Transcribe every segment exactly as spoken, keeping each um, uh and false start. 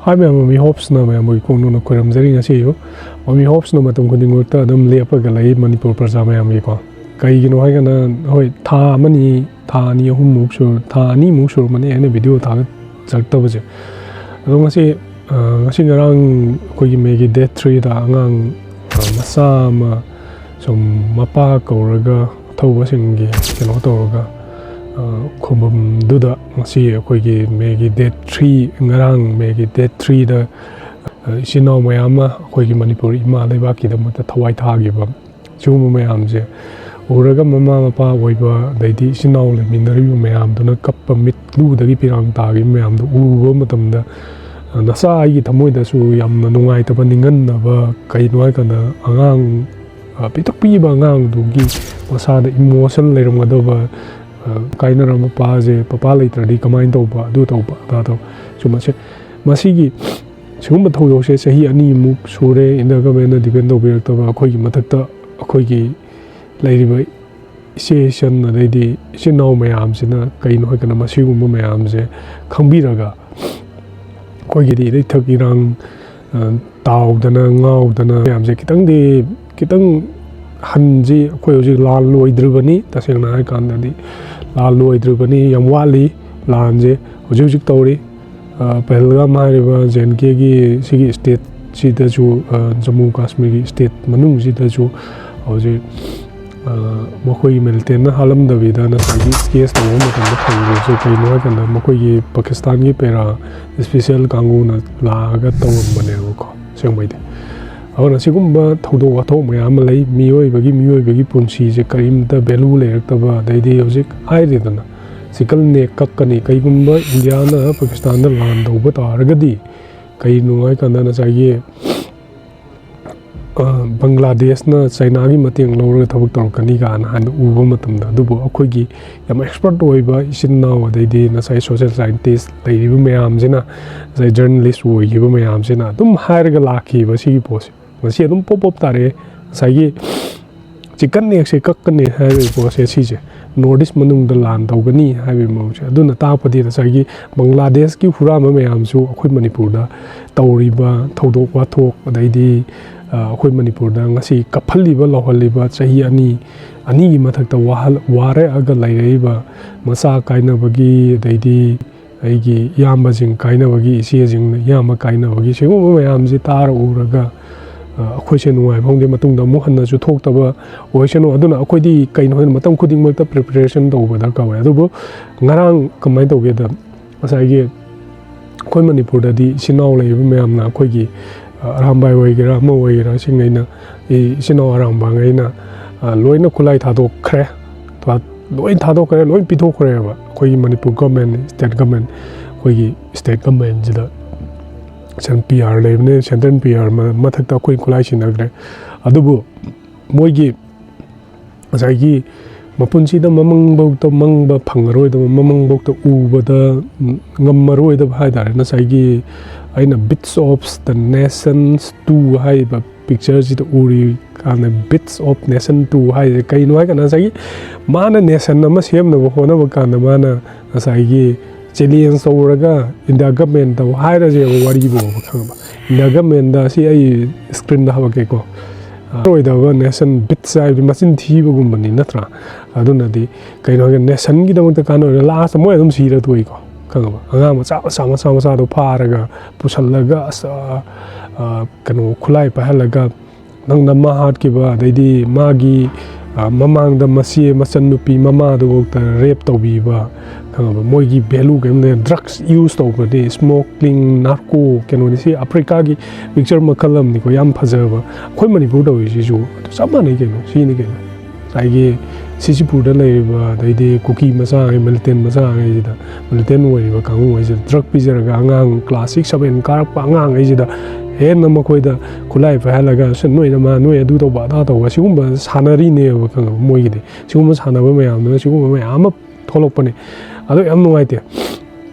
ꯍꯥꯏ ꯃꯌꯥꯝ, ꯃꯃꯤ ꯍꯣꯞꯁꯅ ꯃꯌꯥꯝꯕꯨ ꯏꯀꯣꯛ ꯅꯣꯟꯅ ꯈꯣꯏꯔꯝꯖꯔꯤ꯫ ꯉꯁꯤꯁꯨ ꯃꯃꯤ ꯍꯣꯞꯁꯅ ꯃꯇꯝ ꯈꯨꯗꯤꯡꯃꯛꯇ ꯑꯗꯨꯝ ꯂꯦꯞꯄꯒ ꯂꯩ ꯃꯅꯤꯄꯨꯔ ꯄ꯭ꯔꯖꯥ ꯃꯌꯥꯝꯒꯤꯀꯣ꯫ ꯀꯩꯒꯤꯅꯣ ꯍꯥꯏꯒꯅ, ꯍꯣꯏ, ꯊꯥ ꯑꯃꯅꯤ, ꯊꯥ ꯑꯅꯤ ꯑꯍꯨꯝꯃꯨꯛ ꯁꯨꯔ, ꯊꯥ ꯑꯅꯤꯃꯨꯛ ꯁꯨꯔꯝꯃꯅꯤ ꯑꯩꯅ ꯚꯤꯗꯤꯑꯣ ꯊꯥꯒꯠꯆꯔꯛꯇꯕꯁꯦ꯫ ꯑꯗꯣ ꯉꯁꯤ, ꯑ, ꯉꯁꯤ ꯉꯔꯥꯡ ꯑꯩꯈꯣꯏꯒꯤ ꯃꯦꯒꯤ ꯗꯦꯠ ꯊ꯭ꯔꯤꯗ ꯑꯉꯥꯡ, ꯑ, ꯃꯆꯥ ꯑꯃ ꯁꯨꯝ ꯃꯄꯥ ꯀꯧꯔꯒ ꯑꯊꯧꯕꯁꯤꯡꯒꯤ ꯀꯩꯅꯣ ꯇꯧꯔꯒ, ꯑ, ꯈꯨꯕꯝꯗꯨꯗ ꯉꯁꯤ ꯑꯩꯈꯣꯏꯒꯤ ꯃꯦꯒꯤ ꯗꯦꯠ ꯊ꯭ꯔꯤ, ꯉꯔꯥꯡ ꯃꯦꯒꯤ ꯗꯦꯠ ꯊ꯭ꯔꯤꯗ, ꯑ, ꯏꯆꯤꯟ ꯏꯅꯥꯎ ꯃꯌꯥꯝ ꯑꯃ ꯑꯩꯈꯣꯏꯒꯤ ꯃꯅꯤꯄꯨꯔ ꯏꯃꯥ ꯂꯩꯕꯥꯛꯀꯤꯗꯃꯛꯇ ꯊꯋꯥꯏ ꯊꯥꯈꯤꯕ, ꯁꯤꯒꯨꯝꯕ ꯃꯌꯥꯝꯁꯦ ꯎꯔꯒ ꯃꯃꯥ ꯃꯄꯥ ꯑꯣꯏꯕ, ꯑꯗꯩꯗꯤ ꯏꯆꯤꯟ ꯏꯅꯥꯎ ꯂꯩꯃꯤꯟꯅꯔꯤꯕ ꯃꯌꯥꯝꯗꯨꯅ ꯀꯞꯄ, ꯃꯤꯠꯂꯨꯗꯒꯤ ꯄꯤꯔꯥꯡ ꯇꯥꯈꯤꯕ ꯃꯌꯥꯝꯗꯣ ꯎꯕ ꯃꯇꯝꯗ, ꯑ, ꯅꯆꯥ ꯑꯩꯒꯤ ꯊꯃꯣꯏꯗꯁꯨ ꯌꯥꯝꯅ ꯅꯨꯡꯉꯥꯏꯇꯕ, ꯅꯤꯡꯍꯟꯅꯕ, ꯀꯩꯅꯣ ꯍꯥꯏꯀꯥꯟꯗ ꯑꯉꯥꯡ, ꯑ, ꯄꯤꯛꯇꯛ ꯄꯤꯛꯏꯕ ꯑꯉꯥꯡꯗꯨꯒꯤ ꯃꯁꯥꯗ ꯏꯃꯣꯁꯟ ꯂꯩꯔꯝꯒꯗꯕ, ꯑ, ꯀꯥꯏꯅꯔꯕ ꯃꯄꯥꯁꯦ, ꯄꯄꯥ ꯂꯩꯇ꯭ꯔꯗꯤ ꯀꯃꯥꯏꯅ ꯇꯧꯕ, ꯑꯗꯨ ꯇꯧꯕ, ꯑꯗꯥ ꯇꯧꯕ, ꯁꯨꯝꯕꯁꯦ, ꯃꯁꯤꯒꯤ, ꯁꯤꯒꯨꯝꯕ ꯊꯧꯗꯣꯛꯁꯦ ꯆꯍꯤ ꯑꯅꯤꯃꯨꯛ ꯁꯨꯔꯦ ꯏꯟꯗꯤꯌꯥ ꯒꯚꯔꯟꯃꯦꯟꯅ ꯗꯤꯄꯦꯟ ꯇꯧꯕꯤꯔꯛꯇꯕ꯫ ꯑꯩꯈꯣꯏꯒꯤ ꯃꯊꯛꯇ ꯑꯩꯈꯣꯏꯒꯤ ꯂꯩꯔꯤꯕ ꯏꯆꯦ ꯏꯆꯟ, ꯑꯗꯩꯗꯤ ꯏꯆꯤꯟ ꯏꯅꯥꯎ ꯃꯌꯥꯝꯁꯤꯅ ꯀꯩꯅꯣ ꯍꯥꯏꯔꯀꯥꯟꯗ ꯃꯁꯤꯒꯨꯝꯕ ꯃꯌꯥꯝꯁꯦ ꯈꯪꯕꯤꯔꯒ ꯑꯩꯈꯣꯏꯒꯤꯗꯤ ꯏꯊꯛ ꯏꯔꯥꯡ, ꯑ, ꯇꯥꯎꯗꯅ ꯉꯥꯎꯗꯅ ꯃꯌꯥꯝꯁꯦ ꯈꯤꯇꯪꯗꯤ, ꯈꯤꯇꯪ ꯍꯟꯁꯤ꯫ ꯑꯩꯈꯣꯏ ꯍꯧꯖꯤꯛ ꯂꯥꯟ ꯂꯣꯏꯗ꯭ꯔꯤꯕꯅꯤ, ꯇꯁꯦꯡꯅ ꯍꯥꯏꯔꯀꯥꯟꯗꯗꯤ ꯂꯥꯟ ꯂꯣꯏꯗ꯭ꯔꯤꯕꯅꯤ, ꯌꯥꯝ ꯋꯥꯠꯂꯤ꯫ ꯂꯥꯟꯁꯦ ꯍꯧꯖꯤꯛ ꯍꯧꯖꯤꯛ ꯇꯧꯔꯤ꯫ ꯑ, ꯄꯍꯜꯒꯥꯝ ꯍꯥꯏꯔꯤꯕ ꯖꯦ ꯑꯦꯟ ꯀꯦꯒꯤ ꯁꯤꯒꯤ ꯁ꯭ꯇꯦꯠꯁꯤꯗꯁꯨ, ꯑ, ꯖꯃꯨ ꯀꯥꯁꯃꯤꯔꯒꯤ ꯁ꯭ꯇꯦꯠ ꯃꯅꯨꯡꯁꯤꯗꯁꯨ ꯍꯧꯖꯤꯛ, ꯑ, ꯃꯈꯣꯏꯒꯤ ꯃꯤꯂꯤꯇꯦꯟꯅ ꯍꯥꯠꯂꯝꯗꯕꯤꯗ ꯉꯁꯥꯏꯒꯤ ꯀꯦꯁ ꯇꯧꯕ ꯃꯇꯝꯗ ꯐꯪꯗ꯭ꯔꯤꯁꯦ ꯀꯩꯅꯣ ꯍꯥꯏꯀꯥꯟꯗ ꯃꯈꯣꯏꯒꯤ ꯄꯥꯀꯤꯁꯇꯥꯟꯒꯤ ꯄꯦꯔꯥ ꯁ꯭ꯄꯦꯁꯦꯜ ꯀꯥꯡꯕꯨꯅ ꯂꯥꯛꯑꯒ ꯇꯧꯔꯝꯕꯅꯦꯕꯀꯣ꯫ ꯑꯁꯦꯡꯕꯩꯗꯤ ꯑꯗꯨꯅ ꯁꯤꯒꯨꯝꯕ ꯊꯧꯗꯣꯛ ꯋꯥꯊꯣꯛ ꯃꯌꯥꯝ ꯑꯃ ꯂꯩ꯫ ꯃꯤꯑꯣꯏꯕꯒꯤ, ꯃꯤꯑꯣꯏꯕꯒꯤ ꯄꯨꯟꯁꯤꯁꯦ ꯀꯔꯤꯝꯇ ꯚꯦꯂꯨ ꯂꯩꯔꯛꯇꯕ, ꯑꯗꯩꯗꯤ ꯍꯧꯖꯤꯛ ꯍꯥꯏꯔꯤꯗꯅ ꯆꯤꯀꯜ ꯅꯦꯛ ꯀꯛꯀꯅꯤ꯫ ꯀꯩꯒꯨꯝꯕ ꯏꯟꯗꯤꯌꯥꯅ ꯄꯥꯀꯤꯁꯇꯥꯟꯗ ꯂꯥꯟ ꯇꯧꯕ ꯇꯥꯔꯒꯗꯤ ꯀꯩꯅꯣ ꯍꯥꯏꯀꯥꯟꯗ ꯉꯁꯥꯏꯒꯤ, ꯑ, ꯕꯪꯒ꯭ꯂꯥꯗꯦꯁꯅ ꯆꯩꯅꯥꯒꯤ ꯃꯇꯦꯡ ꯂꯧꯔꯒ ꯊꯕꯛ ꯇꯧꯔꯛꯀꯅꯤ ꯀꯥꯏꯅ ꯍꯥꯏꯅ ꯎꯕ ꯃꯇꯝꯗ, ꯑꯗꯨꯕꯨ ꯑꯩꯈꯣꯏꯒꯤ ꯌꯥꯝ ꯑꯦꯛꯁꯄꯔꯠ ꯑꯣꯏꯕ ꯏꯆꯤꯟ ꯏꯅꯥꯎ, ꯑꯗꯩꯗꯤ ꯉꯁꯥꯏ ꯁꯣꯁꯤꯌꯦꯜ ꯁꯥꯏꯟꯇꯤꯁ ꯂꯩꯔꯤꯕ ꯃꯌꯥꯝꯁꯤꯅ, ꯉꯁꯥꯏ ꯖꯔꯅꯦꯂꯤꯁ ꯑꯣꯏꯈꯤꯕ ꯃꯌꯥꯝꯁꯤꯅ ꯑꯗꯨꯝ ꯍꯥꯏꯔꯒ ꯂꯥꯛꯈꯤꯕ ꯁꯤꯒꯤ ꯄꯣꯠꯁꯦ꯫ ꯉꯁꯤ ꯑꯗꯨꯝ ꯄꯣꯞ ꯄꯣꯞ ꯇꯥꯔꯛꯑꯦ꯫ ꯉꯁꯥꯏꯒꯤ ꯆꯤꯀꯟ ꯅꯦꯛꯁꯦ ꯀꯛꯀꯅꯤ ꯍꯥꯏꯔꯤꯕ ꯄꯣꯠꯁꯦ ꯁꯤꯁꯦ꯫ ꯅꯣꯔꯠ ꯏꯁ ꯃꯅꯨꯡꯗ ꯂꯥꯟ ꯇꯧꯒꯅꯤ ꯍꯥꯏꯕꯒꯤ ꯃꯑꯣꯡꯁꯦ꯫ ꯑꯗꯨꯅ ꯇꯥꯛꯄꯗꯤ ꯉꯁꯥꯏꯒꯤ ꯕꯪꯒ꯭ꯂꯥꯗꯦꯁꯀꯤ ꯍꯨꯔꯥꯟꯕ ꯃꯌꯥꯝꯁꯨ ꯑꯩꯈꯣꯏ ꯃꯅꯤꯄꯨꯔꯗ ꯇꯧꯔꯤꯕ ꯊꯧꯗꯣꯛ ꯋꯥꯊꯣꯛ, ꯑꯗꯩꯗꯤ ꯑꯩꯈꯣꯏ ꯃꯅꯤꯄꯨꯔꯗ ꯉꯁꯤ ꯀꯞꯍꯜꯂꯤꯕ ꯂꯥꯎꯍꯜꯂꯤꯕ ꯆꯍꯤ ꯑꯅꯤ ꯑꯅꯤꯒꯤ ꯃꯊꯛꯇ ꯋꯥꯔꯛꯑꯒ ꯂꯩꯔꯛꯏꯕ ꯃꯆꯥ ꯀꯥꯏꯅꯕꯒꯤ, ꯑꯗꯩꯗꯤ ꯑꯩꯒꯤ ꯏꯌꯥꯝꯕꯁꯤꯡ ꯀꯥꯏꯅꯕꯒꯤ, ꯏꯆꯦꯁꯤꯡꯅ ꯏꯌꯥꯝꯕ ꯀꯥꯏꯅꯕꯒꯤ, ꯁꯤꯒꯨꯝꯕ ꯃꯌꯥꯝꯁꯤ ꯇꯥꯔ ꯎꯔꯒ ꯑꯩꯈꯣꯏꯁꯦ ꯅꯨꯡꯉꯥꯏꯕ ꯐꯪꯗꯦ꯫ ꯃꯇꯨꯡꯗ ꯑꯃꯨꯛ ꯍꯟꯅꯁꯨ ꯊꯣꯛꯇꯕ ꯑꯣꯏꯁꯅꯨ꯫ ꯑꯗꯨꯅ ꯑꯩꯈꯣꯏꯗꯤ ꯀꯩꯅꯣ ꯍꯥꯏꯅ ꯃꯇꯝ ꯈꯨꯗꯤꯡꯃꯛꯇ ꯄ꯭ꯔꯤꯄꯦꯔꯦꯁꯟ ꯇꯧꯕ ꯗꯔꯀꯥꯔ ꯑꯣꯏ꯫ ꯑꯗꯨꯕꯨ ꯉꯔꯥꯡ ꯀꯃꯥꯏꯅ ꯇꯧꯒꯦꯗ, ꯉꯁꯥꯏꯒꯤ ꯑꯩꯈꯣꯏ ꯃꯅꯤꯄꯨꯔꯗꯗꯤ ꯏꯆꯤꯟ ꯏꯅꯥꯎ ꯂꯩꯔꯤꯕ ꯃꯌꯥꯝꯅ, ꯑꯩꯈꯣꯏꯒꯤ ꯑꯔꯥꯝꯕꯥꯏ ꯑꯣꯏꯒꯦꯔꯥ ꯑꯃ ꯑꯣꯏꯒꯦꯔꯥ, ꯁꯤꯉꯩꯅ, ꯏꯆꯤꯟ ꯏꯅꯥꯎ ꯑꯔꯥꯝꯕꯥꯉꯩꯅ ꯂꯣꯏꯅ ꯈꯨꯠꯂꯥꯏ ꯊꯥꯗꯣꯛꯈ꯭ꯔꯦ꯫ ꯂꯣꯏ ꯊꯥꯗꯣꯛꯈ꯭ꯔꯦ, ꯂꯣꯏ ꯄꯤꯊꯣꯛꯈ꯭ꯔꯦꯕ꯫ ꯑꯩꯈꯣꯏꯒꯤ ꯃꯅꯤꯄꯨꯔ ꯒꯣꯔꯃꯦꯟ, ꯁ꯭ꯇꯦꯠ ꯒꯣꯔꯃꯦꯟ, ꯑꯩꯈꯣꯏꯒꯤ ꯁ꯭ꯇꯦꯠ ꯒꯣꯔꯃꯦꯟꯁꯤꯗ ꯁꯦꯟ ꯄꯤ ꯑꯥꯔ ꯂꯩꯕꯅꯦ, ꯁꯦꯟꯇ꯭ꯔꯦꯜ ꯄꯤ ꯑꯥꯔ ꯃꯊꯛꯇ ꯑꯩꯈꯣꯏ ꯈꯨꯠꯂꯥꯏ ꯁꯤꯟꯅꯈ꯭ꯔꯦ꯫ ꯑꯗꯨꯕꯨ ꯃꯣꯏꯒꯤ ꯉꯁꯥꯏꯒꯤ ꯃꯄꯨꯟꯁꯤꯗ ꯃꯃꯪꯐꯧꯗ ꯃꯪꯕ ꯐꯪꯉꯔꯣꯏꯗꯕ, ꯃꯃꯪꯐꯧꯗ ꯎꯕꯗ ꯉꯝꯃꯔꯣꯏꯗꯕ ꯍꯥꯏ ꯇꯥꯔꯦ, ꯉꯁꯥꯏꯒꯤ ꯑꯩꯅ Beasts of the Nations two ꯍꯥꯏꯔꯤꯕ ꯄꯤꯛꯆꯔꯁꯤꯗ ꯎꯔꯤ ꯀꯥꯟꯗ, Beasts of Nation two ꯍꯥꯏꯁꯦ ꯀꯩꯅꯣ ꯍꯥꯏ ꯀꯥꯟꯗ, ꯉꯁꯥꯏꯒꯤ ꯃꯥꯅ ꯅꯦꯁꯟ ꯑꯃ ꯁꯦꯝꯅꯕ ꯍꯣꯠꯅꯕ ꯀꯥꯟꯗ ꯃꯥꯅ ꯉꯁꯥꯏꯒꯤ ꯆꯦꯂꯦꯟꯖ ꯇꯧꯔꯒ ꯏꯟꯗꯤꯌꯥ ꯒꯃꯦꯟꯗ ꯍꯥꯏꯔꯁꯦꯕ, ꯋꯥꯔꯤꯕꯨꯕ, ꯈꯪꯉꯕ? ꯏꯟꯗꯤꯌꯥ ꯒꯃꯦꯟꯗ, ꯁꯤ ꯑꯩ ꯁ꯭ꯀ꯭ꯔꯤꯟꯗ ꯍꯥꯞꯄꯛꯀꯦꯀꯣ꯫ ꯑꯔꯣꯏꯗꯕ ꯅꯦꯁꯟ ꯕꯤꯠꯁ ꯍꯥꯏꯕꯗꯤ ꯃꯆꯤꯟ ꯊꯤꯕꯒꯨꯝꯕꯅꯤ, ꯅꯠꯇ꯭ꯔꯥ? ꯑꯗꯨꯅꯗꯤ ꯀꯩꯅꯣ ꯍꯥꯏꯒ, ꯅꯦꯁꯟꯒꯤꯗꯃꯛꯇ ꯀꯥꯟꯅꯕ, ꯂꯥꯁꯇ ꯃꯣꯏ ꯑꯗꯨꯝ ꯁꯤꯔ ꯇꯣꯛꯏꯀꯣ, ꯈꯪꯉꯕ? ꯑꯉꯥꯡ ꯃꯆꯥ ꯃꯆꯥ ꯃꯆꯥ ꯃꯆꯥꯗꯣ ꯐꯥꯔꯒ ꯄꯨꯁꯜꯂꯒ, ꯑꯁ, ꯑ, ꯑ, ꯀꯩꯅꯣ, ꯈꯨꯠꯂꯥꯏ ꯄꯥꯏꯍꯜꯂꯒ ꯅꯪꯅ ꯃꯥ ꯍꯥꯠꯈꯤꯕ, ꯑꯗꯩꯗꯤ ꯃꯥꯒꯤ, ꯑ, ꯃꯃꯥꯡꯗ ꯃꯆꯦ ꯃꯆꯟꯅꯨꯄꯤ ꯃꯃꯥꯗꯨꯐꯥꯎꯗ ꯔꯦꯞ ꯇꯧꯕꯤꯕ, ꯈꯪꯉꯕ? ꯃꯣꯏꯒꯤ ꯚꯦꯂꯨ ꯀꯩꯝ ꯂꯩ, ꯗ꯭ꯔꯛꯁ ꯌꯨꯁ ꯇꯧꯕꯗꯤ, ꯁ꯭ꯃꯣꯀꯤꯡ, ꯅꯥꯔꯀꯣ, ꯀꯩꯅꯣꯅꯤ꯫ ꯁꯤ ꯑꯐ꯭ꯔꯤꯀꯥꯒꯤ ꯄꯤꯛꯆꯔ ꯃꯈꯜ ꯑꯃꯅꯤꯀꯣ, ꯌꯥꯝ ꯐꯖꯕ꯫ ꯑꯩꯈꯣꯏ ꯃꯅꯤꯄꯨꯔ ꯇꯧꯔꯤꯁꯤꯁꯨ ꯑꯗꯨ ꯆꯞ ꯃꯥꯟꯅꯩ ꯀꯩꯅꯣ, ꯁꯤꯅꯤ ꯀꯩꯅꯣ꯫ ꯉꯁꯥꯏꯒꯤ ꯁꯤꯁꯤꯄꯨꯔꯗ ꯂꯩꯔꯤꯕ, ꯑꯗꯩꯗꯤ ꯀꯨꯀꯤ ꯃꯆꯥꯉꯩ, ꯃꯤꯂꯤꯇꯦꯟ ꯃꯆꯥꯉꯩꯁꯤꯗ, ꯃꯤꯂꯤꯇꯦꯟ ꯑꯣꯏꯔꯤꯕ ꯀꯥꯡꯕꯨꯉꯩꯁꯤꯗ ꯗ꯭ꯔꯛ ꯄꯤꯖꯔꯒ, ꯑꯉꯥꯡ ꯀ꯭ꯂꯥꯁ ꯁꯤꯛꯁ ꯁꯚꯦꯟ ꯀꯥꯔꯛꯄ ꯑꯉꯥꯡꯉꯩꯁꯤꯗ ꯍꯦꯟꯅ ꯃꯈꯣꯏꯗ ꯈꯨꯠꯂꯥꯏ ꯄꯥꯏꯍꯜꯂꯒ, "ꯁꯤ ꯅꯣꯏꯅ ꯃꯥ, ꯅꯣꯏ ꯑꯗꯨ ꯇꯧꯕ, ꯑꯗꯥ ꯇꯧꯕ", ꯁꯤꯒꯨꯝꯕ ꯁꯥꯟꯅꯔꯤꯅꯦꯕ, ꯈꯪꯉꯕ? ꯃꯣꯏꯒꯤꯗꯤ ꯁꯤꯒꯨꯝꯕ ꯁꯥꯟꯅꯕ ꯃꯌꯥꯝꯗꯨꯅ ꯁꯤꯒꯨꯝꯕ ꯃꯌꯥꯝ ꯑꯃ ꯊꯣꯛꯂꯛꯄꯅꯦ꯫ ꯑꯗꯣ ꯌꯥꯝ ꯅꯨꯡꯉꯥꯏꯇꯦ꯫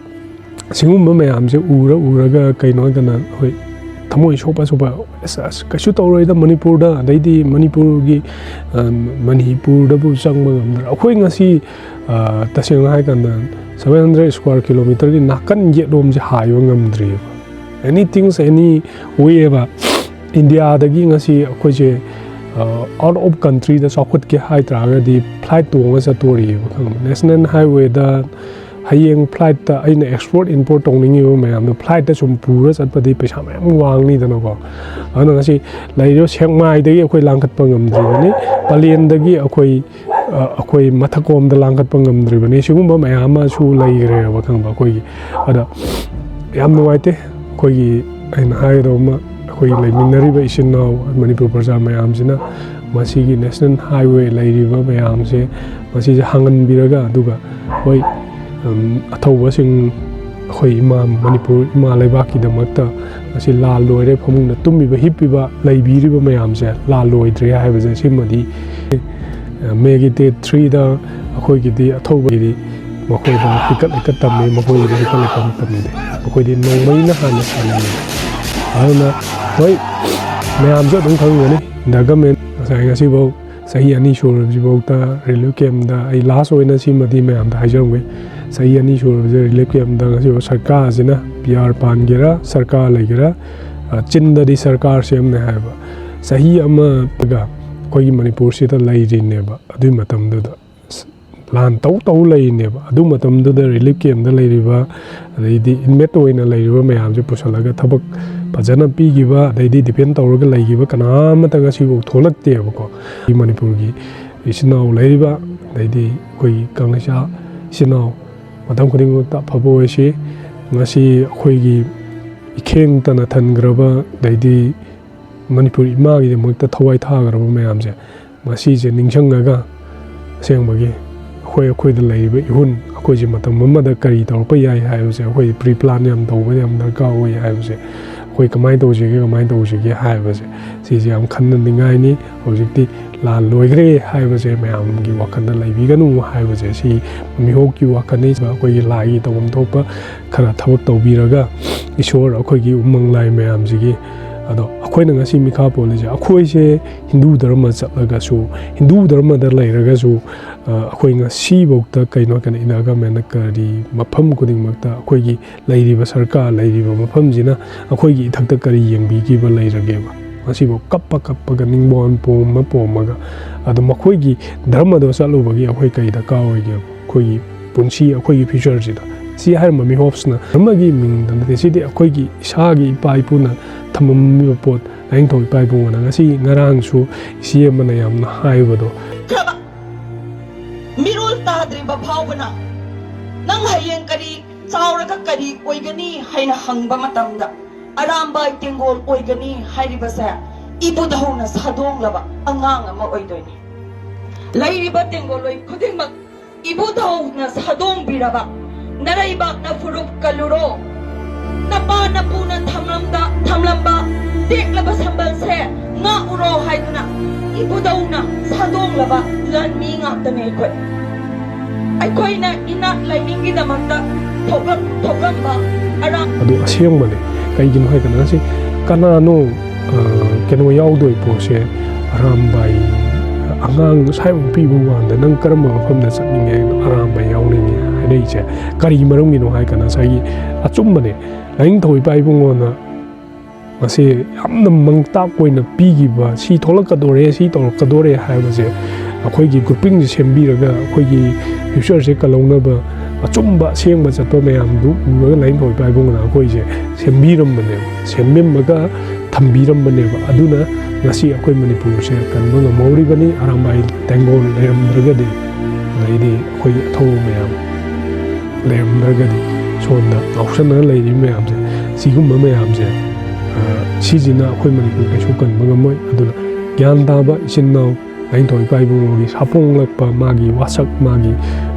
ꯁꯤꯒꯨꯝꯕ ꯃꯌꯥꯝꯁꯦ ꯎꯔ ꯎꯔꯒ ꯀꯩꯅꯣ ꯍꯥꯏꯗꯅ, ꯍꯣꯏ, ꯊꯃꯣꯏ ꯁꯣꯛꯄ ꯁꯣꯛꯄ, ꯑꯁ, ꯑꯁ, ꯀꯩꯁꯨ ꯇꯧꯔꯣꯏꯗ ꯃꯅꯤꯄꯨꯔꯗ, ꯑꯗꯩꯗꯤ ꯃꯅꯤꯄꯨꯔꯒꯤ, ꯑ, ꯃꯅꯤꯄꯨꯔꯗꯕꯨ ꯆꯪꯕ ꯉꯝꯗ꯭ꯔꯥ? ꯑꯩꯈꯣꯏ ꯉꯁꯤ, ꯑ, ꯇꯁꯦꯡꯅ ꯍꯥꯏ ꯀꯥꯟꯗ, seven hundred square kilometerꯒꯤ ꯅꯥꯀꯟ ꯌꯦꯠꯂꯣꯝꯁꯦ ꯍꯥꯏꯕ ꯉꯝꯗ꯭ꯔꯤꯑꯕ꯫ Anything, any way ꯑꯕ, ꯏꯟꯗꯤꯌꯥꯗꯒꯤ ꯉꯁꯤ ꯑꯩꯈꯣꯏꯁꯦ, ꯑ, out of countryꯗ ꯆꯥꯎꯈꯠꯀꯦ ꯍꯥꯏ ꯇꯥꯔꯒꯗꯤ flight ꯇꯣꯡꯉ ꯆꯠꯇꯣꯔꯤꯑꯕ, ꯈꯪꯕ? National highwayꯗ ꯍꯌꯦꯡ flightꯇ ꯑꯩꯅ export import ꯇꯧꯅꯤꯡꯉꯤꯕ ꯃꯌꯥꯝꯗꯣ flightꯇ ꯁꯨꯝ ꯄꯨꯔ ꯆꯠꯄꯗꯤ ꯄꯩꯁꯥ ꯃꯌꯥꯝ ꯋꯥꯡꯅꯤꯗꯅꯀꯣ꯫ ꯑꯗꯨꯅ ꯉꯁꯤ ꯂꯩꯔꯤꯕ ꯁꯦꯛꯃꯥꯏꯗꯒꯤ ꯑꯩꯈꯣꯏ ꯂꯥꯡꯈꯠꯄ ꯉꯝꯗ꯭ꯔꯤꯕꯅꯤ, ꯄꯂꯦꯟꯗꯒꯤ ꯑꯩꯈꯣꯏ, ꯑ, ꯑꯩꯈꯣꯏ ꯃꯊꯛꯂꯣꯝꯗ ꯂꯥꯡꯈꯠꯄ ꯉꯝꯗ꯭ꯔꯤꯕꯅꯤ꯫ ꯁꯤꯒꯨꯝꯕ ꯃꯌꯥꯝ ꯑꯃꯁꯨ ꯂꯩꯈ꯭ꯔꯦꯕ, ꯈꯪꯕ, ꯑꯩꯈꯣꯏꯒꯤ꯫ ꯑꯗ ꯌꯥꯝ ꯅꯨꯡꯉꯥꯏꯇꯦ꯫ ꯑꯩꯈꯣꯏꯒꯤ, ꯑꯩꯅ ꯍꯥꯏꯒꯗꯧꯕ ꯑꯃ, ꯑꯩꯈꯣꯏ ꯂꯩꯃꯤꯟꯅꯔꯤꯕ ꯏꯆꯤꯟ ꯏꯅꯥꯎ ꯃꯅꯤꯄꯨꯔ ꯄ꯭ꯔꯖꯥ ꯃꯌꯥꯝꯁꯤꯅ ꯃꯁꯤꯒꯤ national highway ꯂꯩꯔꯤꯕ ꯃꯌꯥꯝꯁꯦ, ꯃꯁꯤꯁꯦ ꯍꯥꯡꯍꯟꯕꯤꯔꯒ, ꯑꯗꯨꯒ ꯍꯣꯏ, ꯎꯝ, ꯑꯊꯧꯕꯁꯤꯡ, ꯑꯩꯈꯣꯏ ꯏꯃꯥ ꯃꯅꯤꯄꯨꯔ ꯏꯃꯥ ꯂꯩꯕꯥꯛꯀꯤꯗꯃꯛꯇ ꯉꯁꯤ ꯂꯥꯜ ꯂꯣꯏꯔꯦ, ꯐꯃꯨꯡꯗ ꯇꯨꯝꯃꯤꯕ, ꯍꯤꯞꯄꯤꯕ, ꯂꯩꯕꯤꯔꯤꯕ ꯃꯌꯥꯝꯁꯦ ꯂꯥꯜ ꯂꯣꯏꯗ꯭ꯔꯦ ꯍꯥꯏꯕꯁꯦ, ꯁꯤꯃꯗꯤ, ꯑ, Mayꯒꯤ date threeꯗ ꯑꯩꯈꯣꯏꯒꯤꯗꯤ ꯑꯊꯧꯕꯒꯤꯗꯤ ꯃꯈꯣꯏꯗ ꯍꯤꯀꯠ ꯍꯤꯀꯠ ꯇꯝꯃꯤ, ꯃꯈꯣꯏꯒꯤꯗꯤ ꯍꯤꯀꯠ ꯍꯤꯀꯠ ꯇꯝꯗꯦ꯫ ꯃꯈꯣꯏꯗꯤ ꯅꯣꯡꯃꯩꯅ ꯍꯥꯟꯅ ꯁꯥꯟꯅꯔꯦ꯫ ꯑꯗꯨꯅ ꯍꯣꯏ, ꯃꯌꯥꯝꯁꯨ ꯑꯗꯨꯝ ꯈꯪꯒꯅꯤ, the government ꯉꯁꯥꯏ ꯉꯁꯤꯐꯥꯎ ꯆꯍꯤ ꯑꯅꯤ ꯁꯨꯔꯕꯁꯤꯐꯥꯎꯗ relief campꯇ, ꯑꯩ last ꯑꯣꯏꯅ ꯁꯤꯃꯗꯤ ꯃꯌꯥꯝꯗ ꯍꯥꯏꯖꯔꯝꯒꯦ, ꯆꯍꯤ ꯑꯅꯤ ꯁꯨꯔꯕꯁꯦ relief campꯇ ꯉꯁꯤꯐꯥꯎ ꯁꯔꯀꯥꯔꯁꯤꯅ, P R ꯄꯥꯟꯒꯦꯔꯥ, ꯁꯔꯀꯥꯔ ꯂꯩꯒꯦꯔꯥ, ꯑ, ꯆꯤꯟꯗꯗꯤ ꯁꯔꯀꯥꯔ ꯁꯦꯝꯅꯤ ꯍꯥꯏꯕ, ꯆꯍꯤ ꯑꯃꯒ ꯑꯩꯈꯣꯏꯒꯤ ꯃꯅꯤꯄꯨꯔꯁꯤꯗ ꯂꯩꯔꯤꯅꯦꯕ꯫ ꯑꯗꯨꯒꯤ ꯃꯇꯝꯗꯨꯗ ꯂꯥꯟ ꯇꯧ ꯇꯧ ꯂꯩꯔꯤꯅꯦꯕ꯫ ꯑꯗꯨ ꯃꯇꯝꯗꯨꯗ relief campꯇ ꯂꯩꯔꯤꯕ, ꯑꯗꯩꯗꯤ inmate ꯑꯣꯏꯅ ꯂꯩꯔꯤꯕ ꯃꯌꯥꯝꯁꯦ ꯄꯨꯁꯜꯂꯒ ꯊꯕꯛ ꯐꯖꯅ ꯄꯤꯈꯤꯕ, ꯑꯗꯩꯗꯤ depend ꯇꯧꯔꯒ ꯂꯩꯈꯤꯕ ꯀꯅꯥ ꯑꯃꯠꯇ ꯉꯁꯤꯐꯥꯎ ꯊꯣꯛꯂꯛꯇꯦꯕꯀꯣ꯫ ꯃꯅꯤꯄꯨꯔꯒꯤ ꯏꯆꯤꯟ ꯏꯅꯥꯎ ꯂꯩꯔꯤꯕ, ꯑꯗꯩꯗꯤ ꯑꯩꯈꯣꯏꯒꯤ ꯀꯪꯂꯩꯁꯥ ꯏꯆꯤꯟ ꯏꯅꯥꯎ, ꯃꯇꯝ ꯈꯨꯗꯤꯡꯃꯛꯇ ꯑꯐꯕ ꯑꯣꯏꯁꯤ꯫ ꯉꯁꯤ ꯑꯩꯈꯣꯏꯒꯤ ꯏꯈꯦꯡ ꯇꯅ ꯊꯟꯈ꯭ꯔꯕ, ꯑꯗꯩꯗꯤ ꯃꯅꯤꯄꯨꯔ ꯏꯃꯥꯒꯤꯗꯃꯛꯇ ꯊꯋꯥꯏ ꯊꯥꯈ꯭ꯔꯕ ꯃꯌꯥꯝꯁꯦ, ꯃꯁꯤꯁꯦ ꯅꯤꯡꯁꯤꯡꯉꯒ, ꯑꯁꯦꯡꯕꯒꯤ ꯑꯩꯈꯣꯏ, ꯑꯩꯈꯣꯏꯗ ꯂꯩꯔꯤꯕ ꯏꯍꯨꯟ, ꯑꯩꯈꯣꯏꯁꯦ ꯃꯇꯝ ꯑꯃꯗ ꯀꯔꯤ ꯇꯧꯔꯛꯄ ꯌꯥꯏ ꯍꯥꯏꯕꯁꯦ ꯑꯩꯈꯣꯏ pre plan ꯌꯥꯝ ꯇꯧꯕ ꯌꯥꯝ ꯗꯔꯀꯥꯔ ꯑꯣꯏ ꯍꯥꯏꯕꯁꯦ ꯑꯩꯈꯣꯏ ꯀꯃꯥꯏꯅ ꯇꯧꯁꯤꯒꯦ, ꯀꯃꯥꯏꯅ ꯇꯧꯁꯤꯒꯦ ꯍꯥꯏꯕꯁꯦ, ꯁꯤꯁꯦ ꯌꯥꯝ ꯈꯟꯅꯅꯤꯡꯉꯥꯏꯅꯤ꯫ ꯍꯧꯖꯤꯛꯇꯤ ꯂꯥꯟ ꯂꯣꯏꯈ꯭ꯔꯦ ꯍꯥꯏꯕꯁꯦ ꯃꯌꯥꯝꯒꯤ ꯋꯥꯈꯜꯗ ꯂꯩꯕꯤꯒꯅꯨ ꯍꯥꯏꯕꯁꯦ, ꯁꯤ ꯃꯤꯍꯣꯛꯀꯤ ꯋꯥꯈꯜꯅꯤ꯫ ꯑꯩꯈꯣꯏꯒꯤ ꯂꯥꯏꯒꯤ ꯇꯧꯐꯝ ꯊꯣꯛꯄ ꯈꯔ ꯊꯕꯛ ꯇꯧꯕꯤꯔꯒ, ꯏꯁꯣꯔ ꯑꯩꯈꯣꯏꯒꯤ ꯎꯃꯪ ꯂꯥꯏ ꯃꯌꯥꯝꯁꯤꯒꯤ, ꯑꯗꯣ ꯑꯩꯈꯣꯏꯅ ꯉꯁꯤ ꯃꯤꯈꯥ ꯄꯣꯜꯂꯤꯁꯦ, ꯑꯩꯈꯣꯏꯁꯦ ꯍꯤꯟꯗꯨ ꯙꯔꯃ ꯆꯠꯂꯒꯁꯨ, ꯍꯤꯟꯗꯨ ꯙꯔꯃꯗ ꯂꯩꯔꯒꯁꯨ, ꯑ, ꯑꯩꯈꯣꯏ ꯉꯁꯤꯐꯥꯎꯗ ꯀꯩꯅꯣ ꯍꯥꯏꯔꯀꯥꯟꯗ ꯏꯟꯗꯤꯌꯥ ꯒꯃꯦꯟꯅ ꯀꯔꯤ ꯃꯐꯝ ꯈꯨꯗꯤꯡꯃꯛꯇ ꯑꯩꯈꯣꯏꯒꯤ ꯂꯩꯔꯤꯕ ꯁꯔꯀꯥꯔ ꯂꯩꯔꯤꯕ ꯃꯐꯝꯁꯤꯅ ꯑꯩꯈꯣꯏꯒꯤ ꯏꯊꯛꯇ ꯀꯔꯤ ꯌꯦꯡꯕꯤꯈꯤꯕ ꯂꯩꯔꯒꯦꯕ? ꯉꯁꯤꯐꯥꯎ ꯀꯞꯄ ꯀꯞꯄꯒ, ꯅꯤꯡꯕꯣꯟ ꯄꯣꯝꯃ ꯄꯣꯝꯃꯒ, ꯑꯗꯣ ꯃꯈꯣꯏꯒꯤ ꯙꯔꯃꯗꯣ ꯆꯠꯂꯨꯕꯒꯤ ꯑꯩꯈꯣꯏ ꯀꯔꯤ ꯗꯔꯀꯥꯔ ꯑꯣꯏꯒꯦꯕ? ꯑꯩꯈꯣꯏꯒꯤ ꯄꯨꯟꯁꯤ, ꯑꯩꯈꯣꯏꯒꯤ ꯐ꯭ꯌꯨꯆꯔꯁꯤꯗ꯫ ꯁꯤ ꯍꯥꯏꯔꯤꯕ ꯃꯤꯍꯣꯞꯁꯅ ꯙꯔꯃꯒꯤ ꯃꯤꯡꯗ ꯅꯠꯇꯦ, ꯁꯤꯗꯤ ꯑꯩꯈꯣꯏꯒꯤ ꯏꯁꯥꯒꯤ ꯏꯄꯥ ꯏꯄꯨꯅ ꯊꯝꯃꯝꯃꯤꯕ ꯄꯣꯠ, ꯂꯥꯏꯅꯤꯡꯊꯧ ꯏꯄꯥ ꯏꯄꯨꯉꯣꯟꯗ꯫ ꯉꯁꯤ ꯉꯔꯥꯡꯁꯨ ꯏꯆꯦ ꯑꯃꯅ ꯌꯥꯝꯅ ꯍꯥꯏꯕꯗꯣ, ꯈ꯭ꯔꯕ ꯃꯤꯔꯣꯜ ꯇꯥꯗ꯭ꯔꯤꯕ ꯐꯥꯎꯕꯅ ꯅꯪ ꯍꯌꯦꯡ ꯀꯔꯤ ꯆꯥꯎꯔꯒ ꯀꯔꯤ ꯑꯣꯏꯒꯅꯤ ꯍꯥꯏꯅ ꯍꯪꯕ ꯃꯇꯝꯗ ꯑꯔꯥꯝꯕꯥꯏ ꯇꯦꯡꯒꯣꯜ ꯑꯣꯏꯒꯅꯤ ꯍꯥꯏꯔꯤꯕꯁꯦ ꯏꯕꯨꯙꯧꯅ ꯁꯥꯗꯣꯡꯂꯕ ꯑꯉꯥꯡ ꯑꯃ ꯑꯣꯏꯗꯣꯏꯅꯤ꯫ ꯂꯩꯔꯤꯕ ꯇꯦꯡꯒꯣꯜꯂꯣꯏ ꯈꯨꯗꯤꯡꯃꯛ ꯏꯕꯨꯙꯧꯅ ꯁꯥꯗꯣꯡꯕꯤꯔꯕ ꯅꯔꯩꯕꯥꯛꯅ ꯐꯨꯔꯨꯞ ꯀꯜꯂꯨꯔꯣ꯫ ꯅꯄꯥ ꯅꯄꯨꯅ ꯊꯝꯂꯝꯗ ꯊꯝꯂꯝꯕ ꯇꯦꯛꯂꯕ ꯁꯝꯕꯜꯁꯦ ꯉꯥꯛꯎꯔꯣ ꯍꯥꯏꯗꯨꯅ ꯏꯕꯨꯙꯧꯅ ꯁꯥꯗꯣꯡꯂꯕ ꯂꯥꯟꯃꯤ ꯉꯥꯛꯇꯅꯦ ꯑꯩꯈꯣꯏ꯫ ꯑꯩꯈꯣꯏꯅ ꯏꯅꯥꯠ ꯂꯥꯏꯅꯤꯡꯒꯤꯗꯃꯛꯇ ꯊꯣꯛꯂꯝ ꯊꯣꯛꯂꯝꯕ ꯑꯔꯥꯡ ꯑꯗꯨ ꯑꯁꯦꯡꯕꯅꯦ꯫ ꯀꯩꯒꯤꯅꯣ ꯍꯥꯏ ꯀꯥꯟꯗ ꯉꯁꯤ ꯀꯅꯥꯅꯣ, ꯑ, ꯀꯩꯅꯣ ꯌꯥꯎꯗꯣꯏ ꯄꯣꯠꯁꯦ? ꯑꯔꯥꯝꯕꯥꯏ, ꯑꯉꯥꯡ ꯁ꯭ꯋꯥꯏꯃꯨꯛ ꯄꯤꯕ ꯋꯥꯗ ꯅꯪ ꯀꯔꯝꯕ ꯃꯐꯝꯗ ꯆꯠꯅꯤꯡꯉꯦ ꯍꯥꯏꯅꯣ? ꯑꯔꯥꯝꯕꯥꯏ ꯌꯥꯎꯅꯤꯡꯉꯦ ꯍꯥꯏꯔꯛꯏꯁꯦ ꯀꯔꯤ ꯃꯔꯝꯒꯤꯅꯣ ꯍꯥꯏ ꯀꯥꯟꯗ ꯉꯁꯥꯏꯒꯤ ꯑꯆꯨꯝꯕꯅꯦ꯫ ꯂꯥꯏꯅꯤꯡꯊꯧ ꯏꯄꯥ ꯏꯕꯨꯡꯉꯣꯅ ꯃꯁꯤ ꯌꯥꯝꯅ ꯃꯥꯡꯇꯥꯛ ꯑꯣꯏꯅ ꯄꯤꯈꯤꯕ, ꯁꯤ ꯊꯣꯛꯂꯛꯀꯗꯣꯔꯦ, ꯁꯤ ꯇꯧꯔꯛꯀꯗꯣꯔꯦ ꯍꯥꯏꯕꯁꯦ ꯑꯩꯈꯣꯏꯒꯤ ꯒ꯭ꯔꯨꯞꯄꯤꯡꯁꯦ ꯁꯦꯝꯕꯤꯔꯒ ꯑꯩꯈꯣꯏꯒꯤ ꯐ꯭ꯌꯨꯆꯔꯁꯦ ꯀꯜꯍꯧꯅꯕ ꯑꯆꯨꯝꯕ ꯑꯁꯦꯡꯕ ꯆꯠꯄ ꯃꯌꯥꯝꯗꯨ ꯎꯔꯒ ꯂꯥꯏꯅꯤꯡꯊꯧ ꯏꯄꯥ ꯏꯕꯨꯡꯉꯣꯅ ꯑꯩꯈꯣꯏꯁꯦ ꯁꯦꯝꯕꯤꯔꯝꯕꯅꯦꯕ, ꯁꯦꯝꯕꯤꯔꯝꯃꯒ ꯊꯝꯕꯤꯔꯝꯕꯅꯦꯕ꯫ ꯑꯗꯨꯅ ꯉꯁꯤ ꯑꯩꯈꯣꯏ ꯃꯅꯤꯄꯨꯔꯁꯦ ꯀꯟꯕ ꯉꯝꯍꯧꯔꯤꯕꯅꯤ꯫ ꯑꯔꯥꯝꯕꯥꯏ ꯇꯦꯡꯒꯣꯜ ꯂꯩꯔꯝꯗ꯭ꯔꯒꯗꯤ, ꯑꯗꯩꯗꯤ ꯑꯩꯈꯣꯏꯒꯤ ꯑꯊꯧꯕ ꯃꯌꯥꯝ ꯂꯩꯔꯝꯗ꯭ꯔꯒꯗꯤ, ꯁꯣꯝꯗ ꯉꯥꯎꯁꯟꯅꯔ ꯂꯩꯔꯤꯕ ꯃꯌꯥꯝꯁꯦ, ꯁꯤꯒꯨꯝꯕ ꯃꯌꯥꯝꯁꯦ, ꯑ, ꯁꯤꯁꯤꯅ ꯑꯩꯈꯣꯏ ꯃꯅꯤꯄꯨꯔ ꯀꯩꯁꯨ ꯀꯟꯕ ꯉꯝꯃꯣꯏ꯫ ꯑꯗꯨꯅ ꯒ꯭ꯌꯥꯟ ꯇꯥꯕ ꯏꯆꯤꯟ ꯏꯅꯥꯎ, ꯂꯥꯏꯅꯤꯡꯊꯧ ꯏꯄꯥ ꯏꯕꯨꯡꯉꯣꯒꯤ ꯁꯥꯄꯣꯡꯂꯛꯄ, ꯃꯥꯒꯤ ꯋꯥꯁꯛ, ꯃꯥꯒꯤ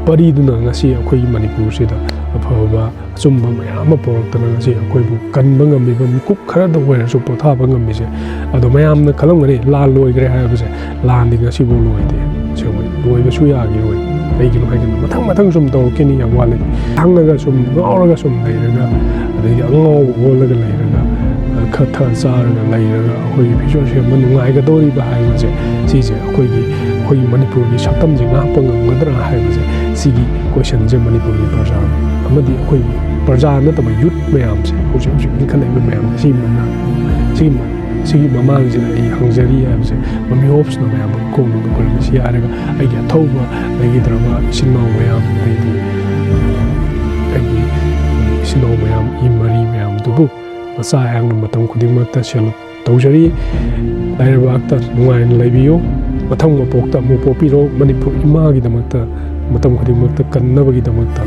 ꯄꯔꯤꯗꯨꯅ ꯉꯁꯤ ꯑꯩꯈꯣꯏꯒꯤ ꯃꯅꯤꯄꯨꯔꯁꯤꯗ ꯑꯐꯕ ꯑꯆꯨꯝꯕ ꯃꯌꯥꯝ ꯑꯃ ꯄꯨꯔꯛꯇꯅ ꯉꯁꯤ ꯑꯩꯈꯣꯏꯕꯨ ꯀꯟꯕ ꯉꯝꯃꯤꯕ, ꯃꯤꯀꯨꯞ ꯈꯔꯗ ꯑꯣꯏꯔꯁꯨ ꯄꯣꯊꯥꯕ ꯉꯝꯃꯤꯁꯦ꯫ ꯑꯗꯣ ꯃꯌꯥꯝꯅ ꯈꯜꯂꯝꯒꯅꯤ, ꯂꯥꯟ ꯂꯣꯏꯈ꯭ꯔꯦ ꯍꯥꯏꯕꯁꯦ꯫ ꯂꯥꯟꯗꯤ ꯉꯁꯤꯐꯥꯎ ꯂꯣꯏꯗꯦ꯫ ꯑꯁꯦꯡꯕ ꯂꯣꯏꯕꯁꯨ ꯌꯥꯈꯤꯔꯣꯏ꯫ ꯀꯩꯒꯤꯅꯣ ꯍꯥꯏꯀꯥꯟꯗ ꯃꯊꯪ ꯃꯊꯪ ꯁꯨꯝ ꯇꯧꯔꯛꯈꯤꯅꯤ꯫ ꯌꯥꯝ ꯋꯥꯠꯂꯤ꯫ ꯈꯪꯉꯒ ꯁꯨꯝ ꯉꯥꯎꯔꯒ ꯁꯨꯝ ꯂꯩꯔꯒ, ꯑꯗꯒꯤ ꯑꯉꯥꯎꯕ ꯑꯣꯜꯂꯒ ꯂꯩꯔꯒ, ꯈꯔ ꯊꯛꯑ ꯆꯥꯔꯒ ꯂꯩꯔꯒ ꯑꯩꯈꯣꯏꯒꯤ ꯐ꯭ꯌꯨꯆꯔꯁꯦ ꯑꯃ ꯅꯨꯡꯉꯥꯏꯒꯗꯧꯔꯤꯕ ꯍꯥꯏꯕꯁꯦ, ꯁꯤꯁꯦ ꯑꯩꯈꯣꯏꯒꯤ, ꯑꯩꯈꯣꯏꯒꯤ ꯃꯅꯤꯄꯨꯔꯒꯤ ꯁꯛꯇꯝꯁꯦ ꯉꯥꯛꯄ ꯉꯝꯒꯗ꯭ꯔꯥ ꯍꯥꯏꯕꯁꯦ, ꯁꯤꯒꯤ ꯀꯣꯏꯁꯟꯁꯦ ꯃꯅꯤꯄꯨꯔꯒꯤ ꯄ꯭ꯔꯖꯥ ꯑꯃꯗꯤ ꯑꯩꯈꯣꯏꯒꯤ ꯄ꯭ꯔꯖꯥ ꯅꯠꯇꯕ ꯌꯨꯠ ꯃꯌꯥꯝꯁꯦ, ꯍꯧꯖꯤꯛ ꯍꯧꯖꯤꯛ ꯏꯟꯈꯠꯂꯛꯏꯕ ꯃꯌꯥꯝꯁꯦ, ꯁꯤꯒꯤ ꯃꯃꯥꯡ-, ꯁꯤꯒꯤ ꯃ-, ꯁꯤꯒꯤ ꯃꯃꯥꯡꯁꯤꯗ ꯑꯩ ꯍꯪꯖꯔꯤ ꯍꯥꯏꯕꯁꯦ, ꯃꯃꯤ ꯍꯣꯞꯁꯅ ꯃꯌꯥꯝꯕꯨ ꯈꯣꯡꯗ ꯈꯣꯏꯔꯝꯃꯤ꯫ ꯁꯤ ꯍꯥꯏꯔꯒ ꯑꯩꯒꯤ ꯑꯊꯧꯕ ꯂꯩꯈꯤꯗ꯭ꯔꯕ ꯏꯆꯤꯟ ꯏꯅꯥꯎ ꯃꯌꯥꯝ, ꯑꯩꯒꯤ, ꯑꯩꯒꯤ ꯏꯆꯤꯟ ꯏꯅꯥꯎ ꯃꯌꯥꯝ, ꯏ ꯃꯔꯤ ꯃꯌꯥꯝꯗꯨꯕꯨ ꯃꯆꯥ ꯑꯌꯥꯝꯕ ꯃꯇꯝ ꯈꯨꯗꯤꯡꯃꯛꯇ ꯁꯦꯜ ꯇꯧꯖꯔꯤ꯫ ꯂꯥꯏꯔꯕꯥꯛꯇ ꯅꯨꯡꯉꯥꯏꯅ ꯂꯩꯕꯤꯌꯨ꯫ ꯃꯊꯪ ꯃꯄꯣꯛꯇ ꯑꯃꯨꯛ ꯄꯣꯛꯄꯤꯔꯣ꯫ ꯃꯅꯤꯄꯨꯔ ꯏꯃꯥꯒꯤꯗꯃꯛꯇ ꯃꯇꯝ ꯈꯨꯗꯤꯡꯃꯛꯇ ꯀꯟꯅꯕꯒꯤꯗꯃꯛꯇ